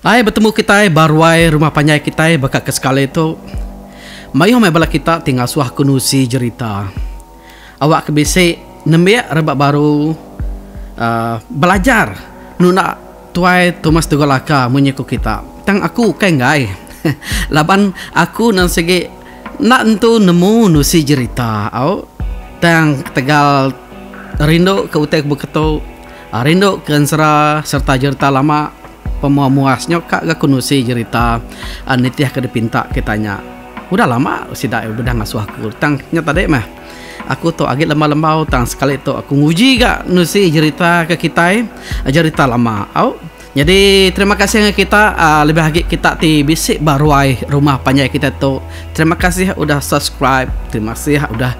Ai betemu kitai ba ruai rumah panjai kitai baka ke sekali tu. Mayuh meh bala kita ti ngasuh aku nusi jerita. Awak ke bisi nembiak rebak baru uhh belajar nunda tuai Thomas Teguh Laka munyi ku kita. Tang aku ukai enggai laban aku nang sigi enda entu nemu nusi jerita au. Tang ketegal rindu ke utai ke beketu. Rindu ke ensera sereta jerita lama pemua-muas nya ka ga ku nusi jerita nitih ke dipinta kita nya. Udah lama sida iya udah ngasuh aku tang nya tadi meh aku tu agi lembau-lembau tang sekali tu aku nguji ga nusi jerita ke kitai jerita lama au. Nyadi terima kasih ngagai kita lebih agi kita ti bisi ba ruai rumah panjai kita tu. Terima kasih udah subscribe, terima kasih udah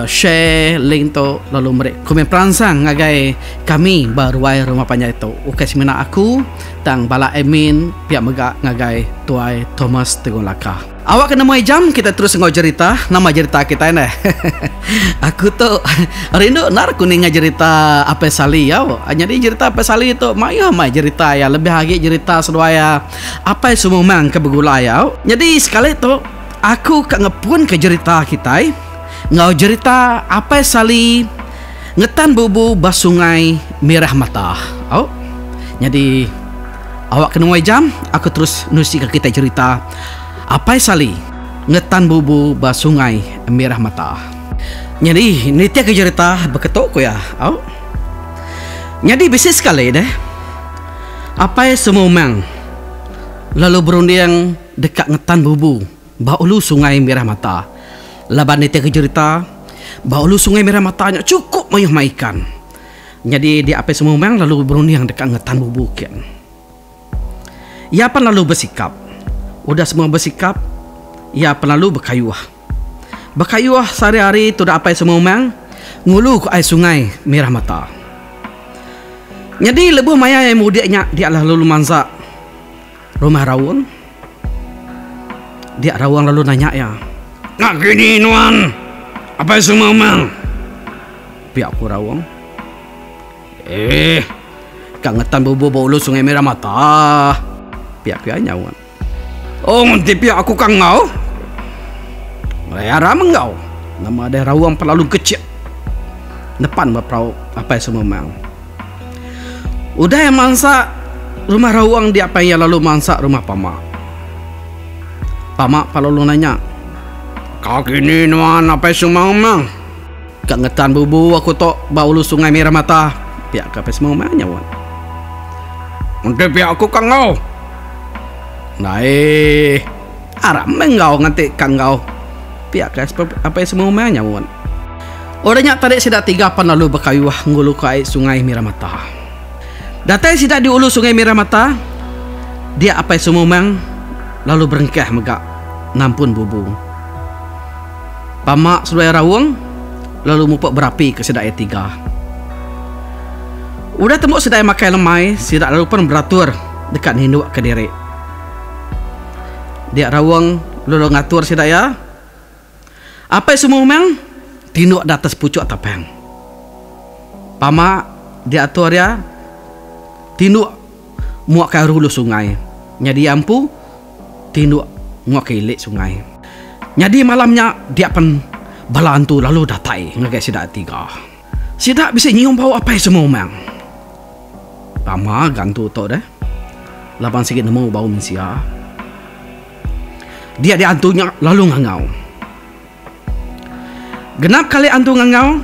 share link tu lalu meri komen peransang ngagai kami ba ruai rumah panjai tu. Ukai semina aku tang bala admin pia mega ngagai Tuai Thomas Tegung Laka. Awak ke nemu jam kita terus enggau jerita nama jerita kitai neh. Aku tu rindu endar ku ninga jerita Apai Sali yau. Nyadi jerita Apai Sali tu mayuh amai jerita iya lebih agi jerita seduai iya Apai Sumumang ke begulai yau. Nyadi sekali tu aku ka ngepun ke jerita kitai enggau jerita Apai Sali ngetan bubu ba Sungai Mirah Mata au. Nyadi awak ke nemu jam aku terus nusi ka kitai jerita Apai Sali ngetan bubu ba Sungai Mirah Mata. Nyadi nitihka jerita beketu ku iya au. Nyadi bisi sekali deh Apai Semumang lalu berunding deka ngetan bubu ba ulu Sungai Mirah Mata laban nitihka jerita ba ulu Sungai Mirah Mata nya chukup mayuh mai ikan. Nyadi dia Apai Semumang lalu berunding deka ngetan bubu kin. Iya pan lalu besikap. Udah semua besikap, iya pan lalu bekayuh. Bekayuh sehari-hari tudah apai semua umang ngulu ke ai sungai Mirah Mata. Nyadi lebuh maya iya mudik nya dia lalu mansa rumah Raung. Dia Raung lalu nanya iya. Nak kini nuan apai semua umang? Pia ku Raung. Eh. Ka ngetan bubu ba ulu Sungai Merah Mata. Pia ku iya nyaut. Oh enti pia aku ka enggau. Alai aram enggau. Nama deh raung pelalu kechik nepan ba perau apai Semumang. Udah iya mansa rumah raung dia apai iya lalu mansa rumah Pama. Pama pelalu nanya. Ka kini nuan apai Semumang? Ka ngetan bubu aku tu ba ulu Sungai Merah Mata, pia ka Pesma Umang nyaut. Enti pia aku ka enggau. Ndai aram meh enggau nganti ka enggau, pia ka Pesma Umang nyaut. Udah nya tadi sida tiga pan lalu bekayuh ngulu ka ai Sungai Merah Mata. Datai sida di ulu Sungai Merah Mata, dia Apai Sumumang lalu berengkah mega nampun bubu. Pama seduai raung lalu mupuk berapi ke sida iya tiga. Udah tembu sida iya makai lemai, sida lalu pen beratur deka ninduk ke diri. Dia raung lalu ngatur sida iya. Apai semua umang tinduk da atas puchuk tapang. Pama diatur iya tinduk muak ke ulu sungai. Nyadi iya empu tinduk enggau ke ili sungai. Nyadi malam nya dia pen bala antu lalu datai ngagai sida tiga. Sida bisi nyium bau apai semua umang. Pama ga antu tu deh laban sigi nemu bau mensia. Dia dia antu nya lalu ngangau. Genap kali antu ngangau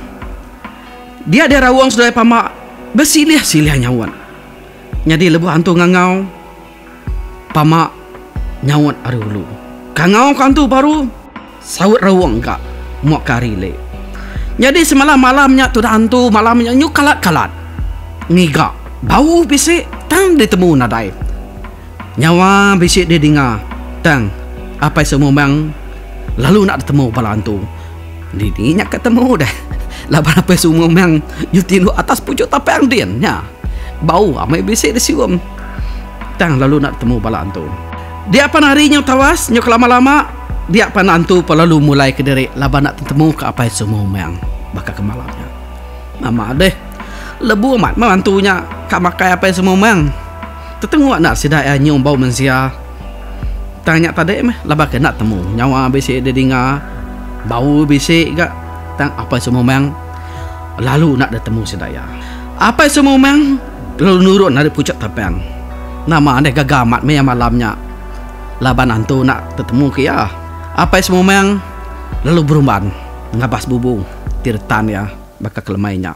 dia dia raung seduai pama besilih-silih nyaut. Nyadi lebuh antu ngangau Pama nyaut ari ulu. Kangau ka antu baru saut raung ga muak ka ari ili. Nyadi semalam malam nya tudah antu malam nya nyu kalat kalat ngiga bau bisi tang ditemu nadai. Nyawa bisi didinga tang apai Sumumang lalu enda ditemu bala antu. Dini nya ka temu deh laban apai Sumumang nyu tinduk atas puchuk tapang din nya. Bau amai bisi disium. Tang lalu enda tetemu bala antu. Dia pan hari nyau tawas nyau kelama-lama dia pan antu pan lalu mulai kediri laban enda tetemu ke apai Sumumang baka ke malam nya. Nama deh lebu amat meh antu nya ka makai apai Sumumang. Tetenguk enda sida iya nyium bau mensia. Tang nya tadi meh laban ke enda temu nyawa bisi didinga, bau bisi ga tang Apai Sumang lalu enda ditemu sida iya. Apai Sumang lalu nurun ari puchuk tapang. Nama deh gaga amat meh iya malam nya laban antu enda tetemu ke iya. Apai Sumang lalu berumban ngabas bubu ti retan iya baka kelemai nya.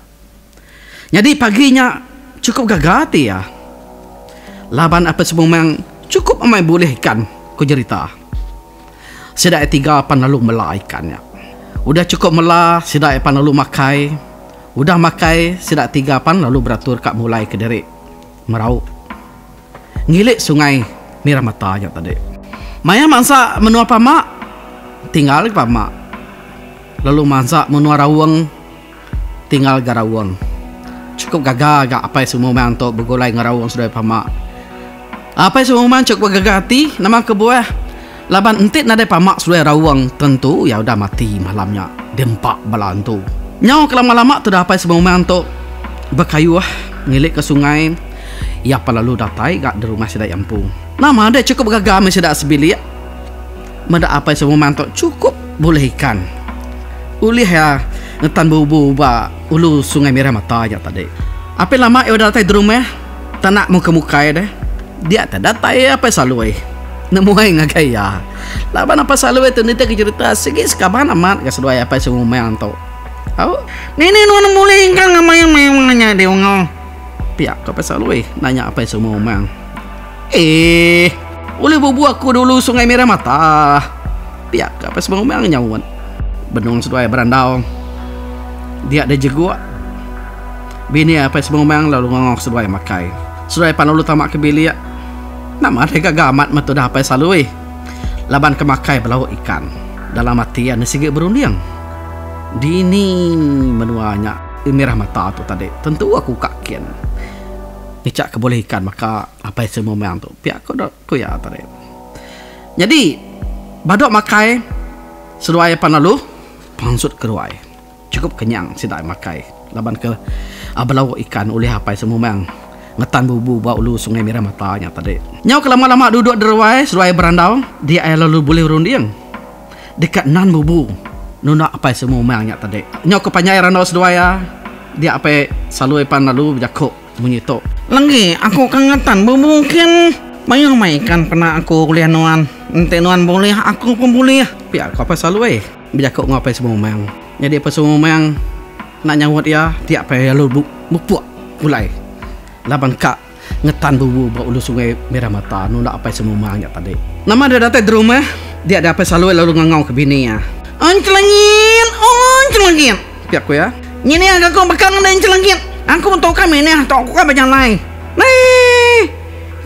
Nyadi pagi nya chukup gaga ati iya laban Apai Semumang chukup amai bulih ikan, ku jerita. Sida iya tiga pan lalu mela ikan nya. Udah chukup mela sida iya pan lalu makai. Udah makai sida tiga pan lalu beratur ka mulai kediri merau ngilik sungai Mirah Mata nya tadi. Maya mansa menua Pama tinggal ga Pama lalu mansa menua Raung. Tinggal ga Raung. Chukup gaga ga Apai Sumumang tu begulai enggau Raung seduai Pama. Apai Sumumang chukup gaga ati nama kebuah laban enti nadai Pama seduai Raung tentu iya udah mati malam nya diempa bala antu. Nyau ke lama-lama tudah Apai Sumumang tu bekayuh ngilik ke sungai iya pan lalu datai ga di rumah sida iya empu. Nama deh chukup gaga meh sida sebilik meda Apai Sumumang tu chukup bulih ikan. Ulih iya ngetan bubu ba ulu Sungai Mirah Mata nya tadi. Apin lama iya udah datai derumah, tanak mukai-mukai deh. Dia te datai iya Apai Saloi nemuai ngagai iya. Laban Apai Saloi tu nitihka jerita sigi sekaban amat ga seduai Apai Sumang tu. Au. Dini nuan bulih ikan ngemai-mai nya deh unggal? Pia ku Apai Saloi nanya Apai Sumang. Eeh. Ulih bubu aku dulu Sungai Mirah Mata. Pia ka Apai Sumang nyaut. Benung seduai berandau dia deh jeguk bini Apai Sumang lalu ngangau seduai makai. Seduai pan lalu tama ke bilik. Nama deh gaga amat meh tudah Apai Salui laban ke makai belauk ikan. Dalam ati iya sigi berunding. Dini menua nya Mirah Mata tu tadi tentu aku ka kin. Ngichak ke bulih ikan maka Apai Sumang tu pia ko iya tadi. Nyadi badu makai seduai pan lalu pansut ke ruai. Chukup kenyang sida makai laban ke belauk ikan ulih Apai Semumang ngetan bubu ba ulu Sungai Mirah Mata nya tadi. Nyau ke lama-lama duduk di ruai seduai berandau dia iya lalu bulih runding deka nan bubu nunda Apai Semumang nya tadi. Nyau ke panjai randau seduai iya dia Apai Saloi pan lalu bejaku. Munyi tu. Lenggi aku ka ngetan bubu kin. Mayuh mai ikan peda aku ulih nuan. Enti nuan bulih aku pun bulih. Pia ko Apai Salui bejaku enggau Apai Semumang. Nyadi Apai Semumang enda nyaut iya ti apai lalu mupuk pulai laban ka ngetan bubu ba ulu sungai Merah Mata nunda Apai Semumang nya tadi. Nama deh datai derumah dia deh Apai Salui lalu ngangau ke bini iya. Encelengit encelengit. Pia ku iya. Nyini aga ku bekang enda encelengit. Aku tu ka minih tu ku ka bejalai. Neh.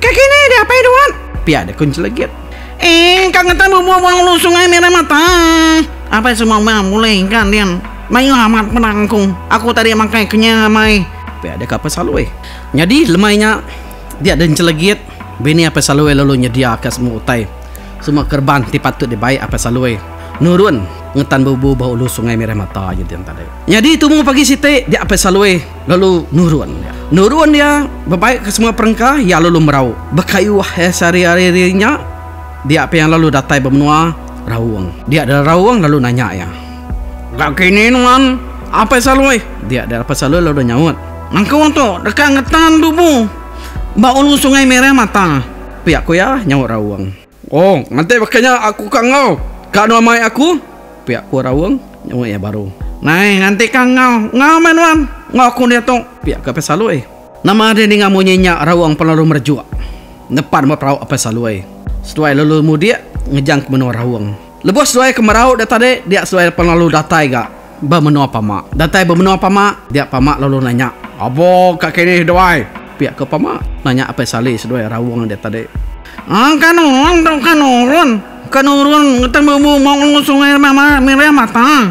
Ka kini deh apai duat. Pia deh ku encelengit. Eh ka ngetan bubu ba ulu sungai Merah Mata. Apai semua meh bulih ikan din. Mayuh amat pedang aku. Aku tadi makai kenyang amai. Pia deh ka Apai Saloi. Nyadi lemai nya dia deh encelengit bini Apai Saloi lalu nyedia ka semua utai. Semua kereban ti patut dibai Apai Saloi nurun ngetan bubu ba ulu Sungai Mirah Mata nya din tadi. Nyadi tumu pagi siti dia Apai Saloi lalu nurun dia. Nurun dia bebai ke semua perengka iya lalu merau bekayuh iya sehari-hari nya dia pia lalu datai ba menua Raung. Dia da Raung lalu nanya iya. Ga kini nuan Apai Saloi? Dia da Apai Saloi lalu nyaut. Aku tu deka ngetan bubu ba ulu Sungai Mirah Mata. Pia ku iya nyaut Raung. Oh, nganti baka nya aku ka enggau. Ka nuan mai aku? Pia ku Raung nyaut iya baru. Nai, nganti ka enggau. Enggau meh nuan. Enggau aku diatu. Pia ku Apai Saloi. Nama deh ninga munyi nya Raung pelalu merejuk nepan ba perau Apai Saloi. Seduai lalu mudik ngejang ke menua Raung. Lebuh seduai ke merau deh tadi dia seduai pelalu datai ga ba menua Pama. Datai ba menua Pama dia Pama lalu nanya. Abo ka kinih duai? Pia ke Pama nanya Apai Sali seduai Raung dia tadi. Ang ka nurun tu ka nurun. Ka nurun ngetan bubu mau nulung sungai mirah mata.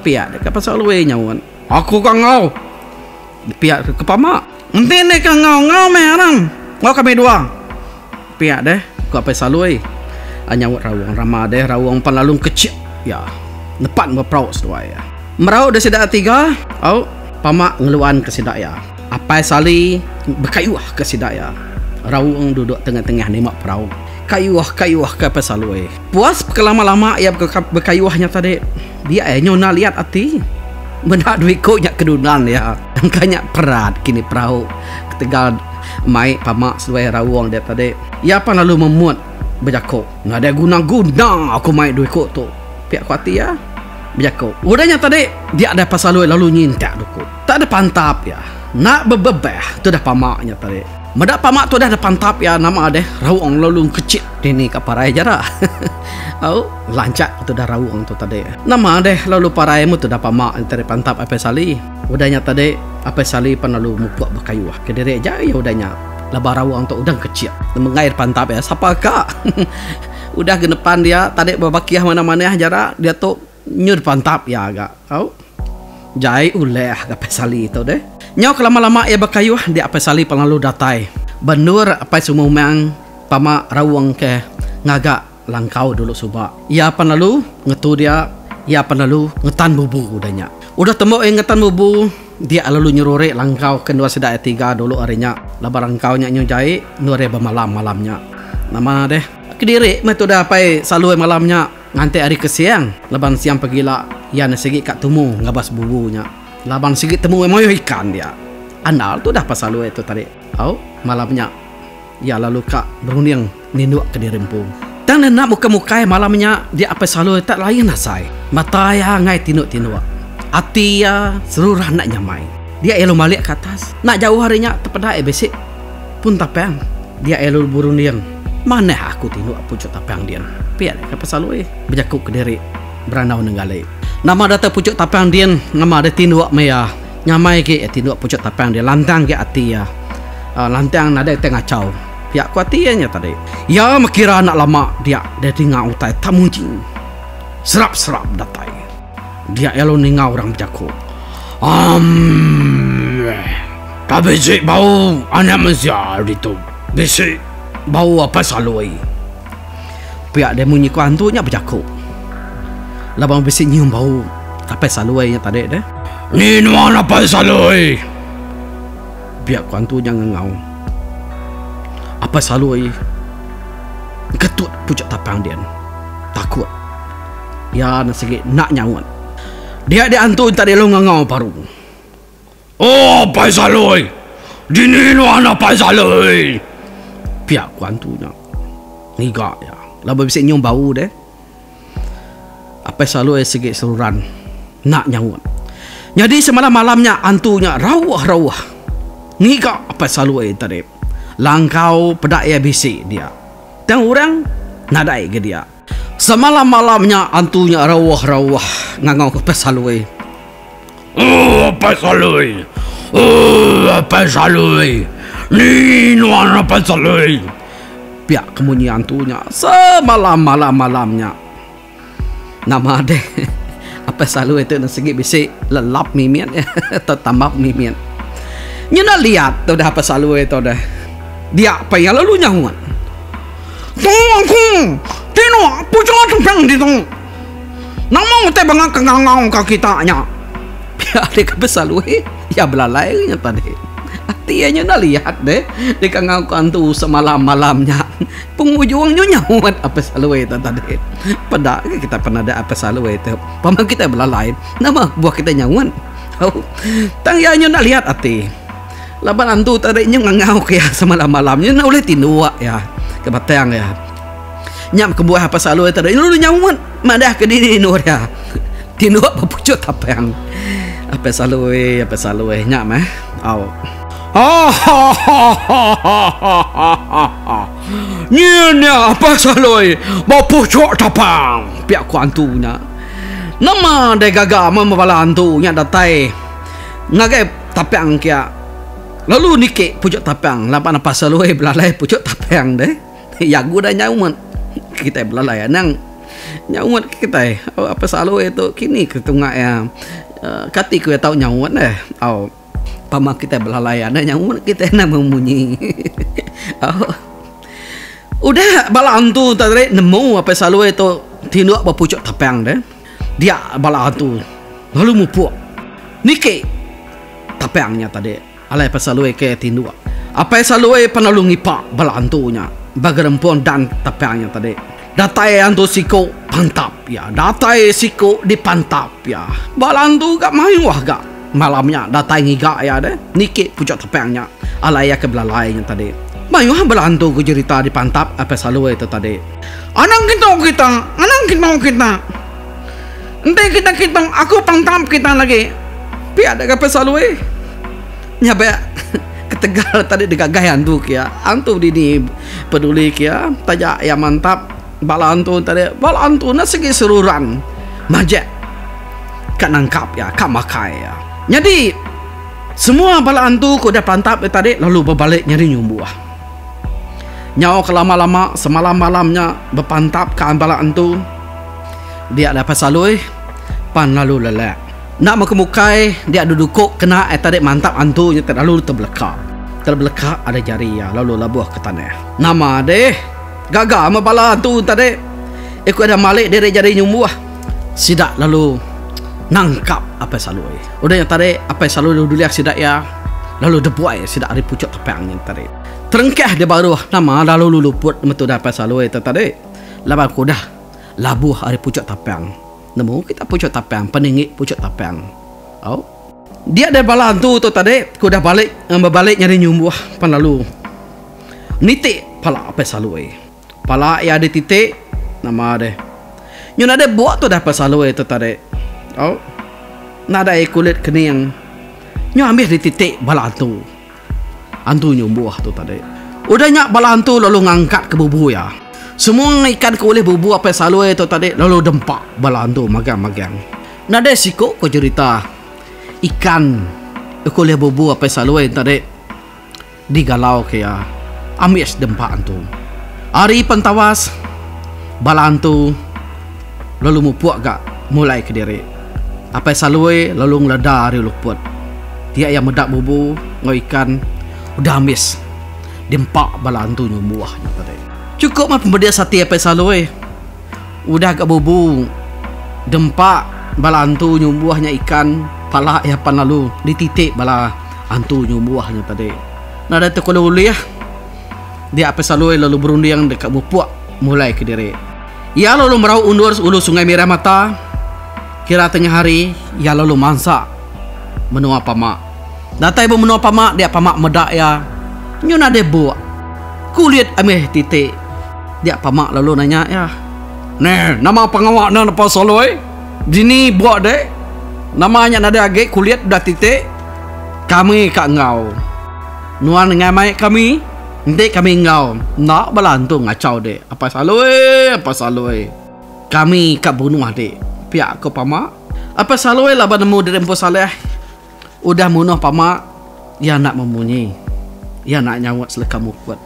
Pia deka Apai Salui nyaut. Aku ka enggau. Pia ke Pama. Enti enda ka enggau enggau meh aram. Enggau kami dua. Pia deh ku Apai Salui nyaut Raung. Rama deh Raung pan lalu kechik iya nepan ba perau seduai iya. Merau deh sida tiga au Pama ngeluan ke sida iya. Apai Sali bekayuh ke sida iya. Raung duduk tengah-tengah nima perau. Kayuh-kayuh ke Apai Saloi. Puas bekelama-lama iya bekayuh nya tadi, dia iya nyau enda liat ati. Meda dua iku nya kedunan iya. Engka nya perat kini perau ketegal mai pama seduai Raung dia tadi. Iya pan lalu memut bejaku. Nadai guna-guna aku mai dua iku tu, pia ku ati iya bejaku. Udah nya tadi, dia deh Apai Saloi lalu nyintak duku. Tak ada pantap iya. Enda bebebah tudah pama nya tadi. Meda pama tudah da pantap iya nama deh raung lalu engkechit dini ka parai jara. Au lanchak tudah raung tu tadi. Nama deh lalu parai mu tudah pama nya tadi pantap Apai Sali. Udah nya tadi Apai Sali pan lalu mupuk bekayuh kediri aja iya udah nya laban raung tu udah engkechit. Mengai da pantap iya sapa ka. Udah ga nepan dia tadi bebakih manah-manah jara diatu Nyu dipantap iya ga. Au. Jai ulih ga Apai Sali tu deh. Nyau kelama-lama iya bekayuh dia Apai Sali pelalu datai. Ba endur Apai Sumang pama raung ke ngaga langkau dulu suba. Iya pan lalu ngetu dia, iya pan lalu ngetan bubu udah nya. Udah tembu iya ngetan bubu, dia lalu nyeruri langkau ke endur sida iya tiga dulu ari nya. Laban langkau nya nyu jai endur iya bemalam malam nya. Nama deh. Kediri meh tudah Apai Salui malam nya. Nganti ari ke siang, laban siang pegila iya enda sigi ka tumu ngabas bubu nya. Laban sigi temu mayuh ikan dia. Andal tudah pasal alui tu tadi. Au, malam nya iya lalu ka berunding ninduk ke diri empu. Tang enda mukai-mukai malam nya dia Apai Salui tak lain asai. Mata iya enggai tinduk-tinduk. Ati iya seruran enda nyamai. Dia iya lalu malik ke atas. Enda jauh ari nya tepeda iya bisi pun tapang. Dia iya lalu berunding, Manah aku tinduk puchuk tapang din. Pia deh ka pasal lui bejaku kediri berandau nenggali. Nama datai puchuk tapang din nama deh tinduk meh iya. Nyamai agi iya tinduk puchuk tapang din lantang agi ati iya. Lantang nadai utai ngachau. Pia ku ati iya nya tadi. Iya meh kira enda lama dia deh dinga utai tak munyi serap-serap datai. Dia iya lalu ninga orang bejaku. Amm. Tak bisi bau anak mensia ditu. Bisi bau apai saloi. Pia deh munyi ku antu nya bejaku. Laban bisi nyium bau apai saloi nya tadi deh. Ni nuan apai saloi. Pia ku antu nya ngangau. Apai saloi ketut puchuk tapang din. Takut. Iya ne sigi enda nyaut. Dia dia antu enta dilu ngangau baru. Oh Apai Saloi! Dini nuan Apai Saloi? Pia ku antu nya ngiga iya. Laban bisi nyum bau deh. Apai Saloi sigi seruran enda nyaut. Nyadi semalam-malam nya antu nya rauh-rauh ngiga Apai Saloi tadi. Langkau peda iya bisi dia. Tang orang nadai ga dia. Semalam-malam nya antu nya rauh-rauh ngangau ke Apai Saloi. Oh Apai Saloi! Oh Apai Saloi! Ni nuan Apai Saloi? Pia ke munyi antu nya semalam-malam-malam nya. Nama deh Apai Saloi tu sigi bisi lelap mimit atau tambap mimit. Nyenda liat tu deh Apai Saloi tu deh. Dia pa iya lalu nyaut. Tu aku tinduk puchung tepang ditu. Nama utai banga ke ngangau ka kita nya. Pia deh ka besalui iya belalai nya tadi. Ati iya nya enda liat deh deka ngau ka antu semalam-malam nya. Pengujung nyu nyaut Apai Salui tu tadi. Peda ke kita penadak Apai Salui tu. Pama kita belalai nama kebuah kita nyaut. Tang iya nyu enda liat ati. Laban antu tadi nyu ngangau ke iya semalam-malam nyu enda ulih tinduk iya ke batang iya. Nya kebuah pasal alui tadi lalu nyaut madah ke dini endur iya tinduk ba puchuk tapang. Apai salui apai salui nya meh au. Hahahahahaha nyin nya apai salui ba puchuk tapang pia ku antu nya. Nama deh gaga meh bala antu nya datai ngagai. Tapang kia lalu niki puchuk tapang laban pasal alui belalai puchuk tapang deh jagu dah nyaut kitai belalai anang nyaut kitai pasal alui tu kini ke tunga iya kati ku iya tau nyaut deh au pama kitai belalai anang nyaut kitai anang memunyi au udah bala antu tadi nemu pasal alui tu tinduk ba puchuk tapang deh. Dia bala antu lalu mupuk niki tapang nya tadi alai pasal alui ke tinduk. Apai Saloi pan lalu ngipa bala antu nya ba gerempung dan tapang nya tadi. Datai antu siku pantap iya. Datai siku dipantap iya. Bala antu ga mayuh ga malam nya datai ngiga iya deh niki puchuk tapang nya alai iya ke belalai nya tadi. Mayuh bala antu ku jerita dipantap Apai Saloi tu tadi. Anang kitu kita, anang kitu kita. Enti kita kitu aku pantap kita lagi. Pia deh Apai Saloi. Nya ba ketegal tadi digagai antu kia. Antu dini peduli kia taja iya mantap bala antu tadi. Bala antu enda sigi seruran majak ka nangkap iya ka makai iya. Nyadi semua bala antu ke udah pantap iya tadi lalu bebalik nyadi nyumbuh. Nyau ke lama-lama semalam-malam nya bepantap ka bala antu dia deh Saloi pan lalu lelak. Enda meh ke mukai dia dudukok kena iya tadi mantap antu nya ti lalu tebeleka. Terbeleka ari jari iya lalu labuh ke tanah. Nama deh gaga meh bala antu tadi. Iku ida malik diri jadi nyumbuh. Sida lalu nangkap Apai Saloi. Udah nya tadi Apai Saloi lalu dulih sida iya lalu debuai sida ari puchuk tepang nya tadi. Terengkah di baruh nama lalu luput metu udah Apai Saloi tu tadi laban ku udah labuh ari puchuk tapang. Nemu kita puchuk tapang peninggi puchuk tapang. Au. Dia deh bala antu tu tadi ke udah balik bebalik nyadi nyumbuh pan lalu nitik pala Apai Saloi. Pala iya dititik nama deh. Nyu nadai buk tu deh Apai Saloi tu tadi. Au. Nadai kulit kening. Nyu ambih dititik bala antu. Antu nyumbuh tu tadi. Udah nya bala antu lalu ngangkat ke bubu iya. Semua ikan ke ulih bubu Apai Saloi tu tadi lalu dempa bala antu magang-magang. Nadai siku ko jerita ikan ke ulih bubu Apai Saloi tadi digalau ke iya ambis dempa antu. Ari pentawas bala antu lalu mupuk ga mulai kediri. Apai Saloi lalu ngeleda ari luput. Dia iya meda bubu enggau ikan udah ambis diempa bala antu nyumbuh nya tadi. Chukup meh pemedis ati Apai Saloi udah ga bubu dempa bala antu nyumbuh nya ikan pala iya pan lalu dititik bala antu nyumbuh nya tadi. Nadai tekulu ulih dia Apai Saloi lalu berunding deka mupuk mulai kediri. Iya lalu merau undur ulu Sungai Mirah Mata. Kira tengah hari, iya lalu mansa menua Pama. Datai ba menua Pama dia Pama meda iya nyu nadai buk. Kulit amih titik. Dia Pama lalu nanya iya. Neh, nama pengawa ne lepa Saloi? Dini buk dek? Nama nya nadai agi kulit udah titik? Kami ka enggau. Nuan enggai mai kami? Enti kami enggau, enda bala antu ngachau dek. Apai Saloi, Apai Saloi. Kami ka bunuh dik, pia ko Pama. Apai Saloi laban nemu diri empu Saleh udah munuh Pama, iya enda memunyi. Iya enda nyaut seleka mukut.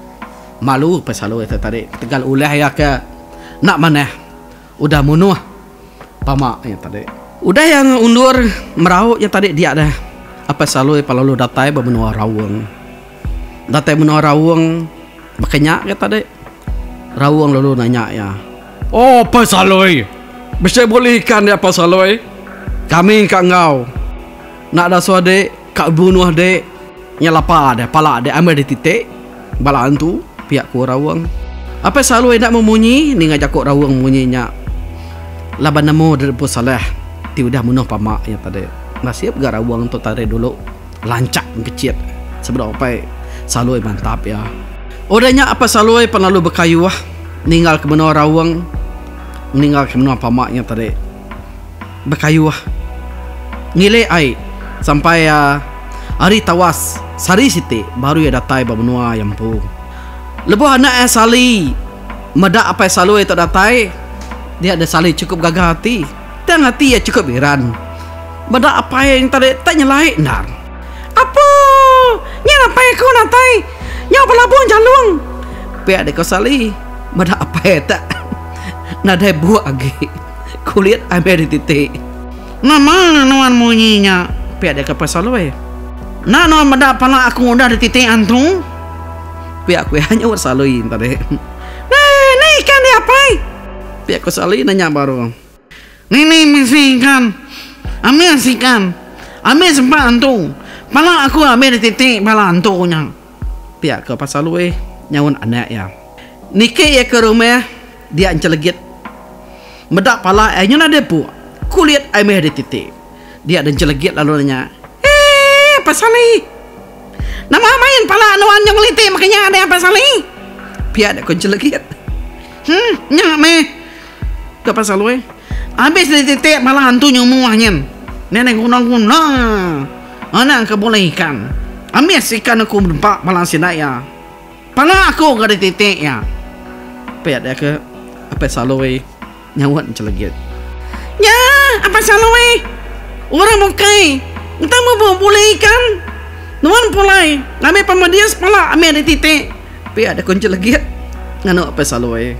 Malu Apai Saloi tu tadi ketegal ulah iya ke enda manah udah munuh Pama iya tadi. Udah iya undur merau iya tadi dia deh Apai Saloi pa lalu datai ba menua Raung. Datai menua Raung baka nya ke tadi. Raung lalu nanya iya. Oh Apai Saloi, bisi bulih ikan dia Apai Saloi? Kami ka enggau. Enda dasuh dik, ka bunuh dik. Nya lapa deh pala dik ambil dititik bala antu, pia ku Raung. Apai Saloi enda memunyi ninga jaku Raung munyi nya laban nemu diri empu salah ti udah munuh pama iya tadi. Nasib ga Raung tu tadi dulu lanchak engkechit sebedau Apai Saloi mantap iya. Udah nya Apai Saloi pan lalu bekayuh ninggal ke menua Raung ninggal ke menua pama nya tadi. Bekayuh ngilik ai sampai iya ari tawas sehari siti baru iya datai ba menua iya empu. Lebuh anak iya Sali meda Apai Saloi tu datai dia deh Sali chukup gaga ati. Tang ati iya chukup iran meda apai iya tadi tak nyelai endar. Apo! Nya apai aku datai. Nyau belabung jalung. Pia deka Sali meda apai tak nadai buk agi. Kulit ambi dititik. Nama nuan munyi nya? Pia deka Apai Saloi. Enda nuan meda pala aku udah dititik antu? Pia ku iya nyaut Sali tadi. Neh, neh ikan dih apai. Pia ku Sali nanya baru. Nini misi ikan. Ambis ikan. Ambis empa antu. Pala aku ambis dititik bala antu nya. Pia ke pasal lui nyaun anak iya. Niki iya ke rumah dia enchelegit meda pala iya nyau nadai puk. Kulit ai meh dititik. Dia da enchelegit lalu nanya, Eee Apai Sali. Nama main pala nuan nyau ngelitik maka nya deh Apai Sali? Pia da ku enchelegit. Huh nya meh ku Apai Saloi. Abis dititik pala antu nyumuh nyin. Nadai guna-guna. Anang ke bulih ikan. Ambis ikan aku dempa bala sida iya. Pala aku ga dititik iya. Pia dia ke Apai Saloi nyaut enchelegit. Nya Apai Saloi. Orang bukai enta mubuk bulih ikan. Nuan pulai ngambi pemedis pala ambi dititik. Pia deh ku enchelegit nganu Apai Saloi.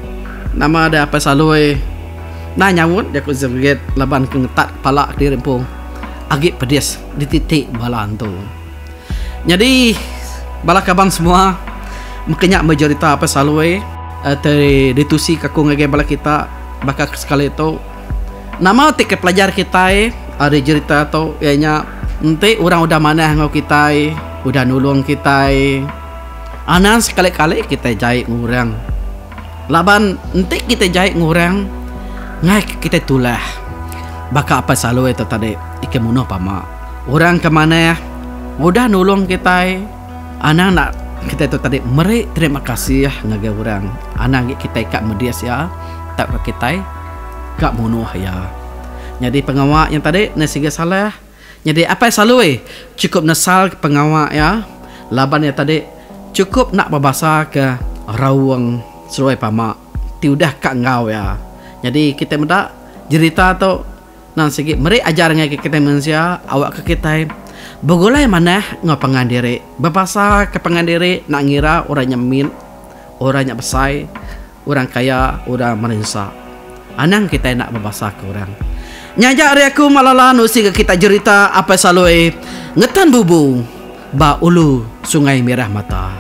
Nama deh Apai Saloi enda nyaut jaku enchelegit laban ke ngetat pala kediri empu agi pedis dititik bala antu. Nyadi bala kaban semua meka nya meh jerita Apai Saloi ti ditusi ka aku ngagai bala kita baka ke sekali tu. Nama ti ke pelajar kitai ari jerita tu iya nya enti orang udah manah enggau kitai udah nulung kitai anang sekali-kali kitai jai enggau orang. Laban enti kitai jai enggau orang ngaih ke kitai tulah baka Apai Saloi tu tadi ikan munuh pama. Orang ke manah udah nulung kitai anang enda kitai tu tadi meri terima kasih ngagai orang anang agi kitai ka medis iya tauka kitai ka munuh iya. Nyadi pengawa nya tadi ne sigi salah. Nyadi Apai Salui chukup nesal ke pengawa iya laban iya tadi chukup enda bebasa ke raung seduai pama ti udah ka enggau iya. Nyadi kitai meda jerita tu nang sigi meri ajar ngagai kitai mensia awakka kitai begulai manah enggau pangan diri bebasa ke pangan diri enda ngira orang nya mit orang nya besai. Orang kaya orang merinsa. Anang kitai enda bebasa ke orang. Nya aja ari aku Malala nusi ke kita jerita Apai Saloi ngetan bubu ba ulu Sungai Mirah Mata.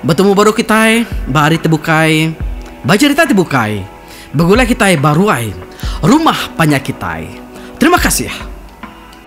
Betemu baru kitai ba hari ti bukai ba jerita ti bukai begulai kitai ba ruai rumah panjai kitai. Terima kasih.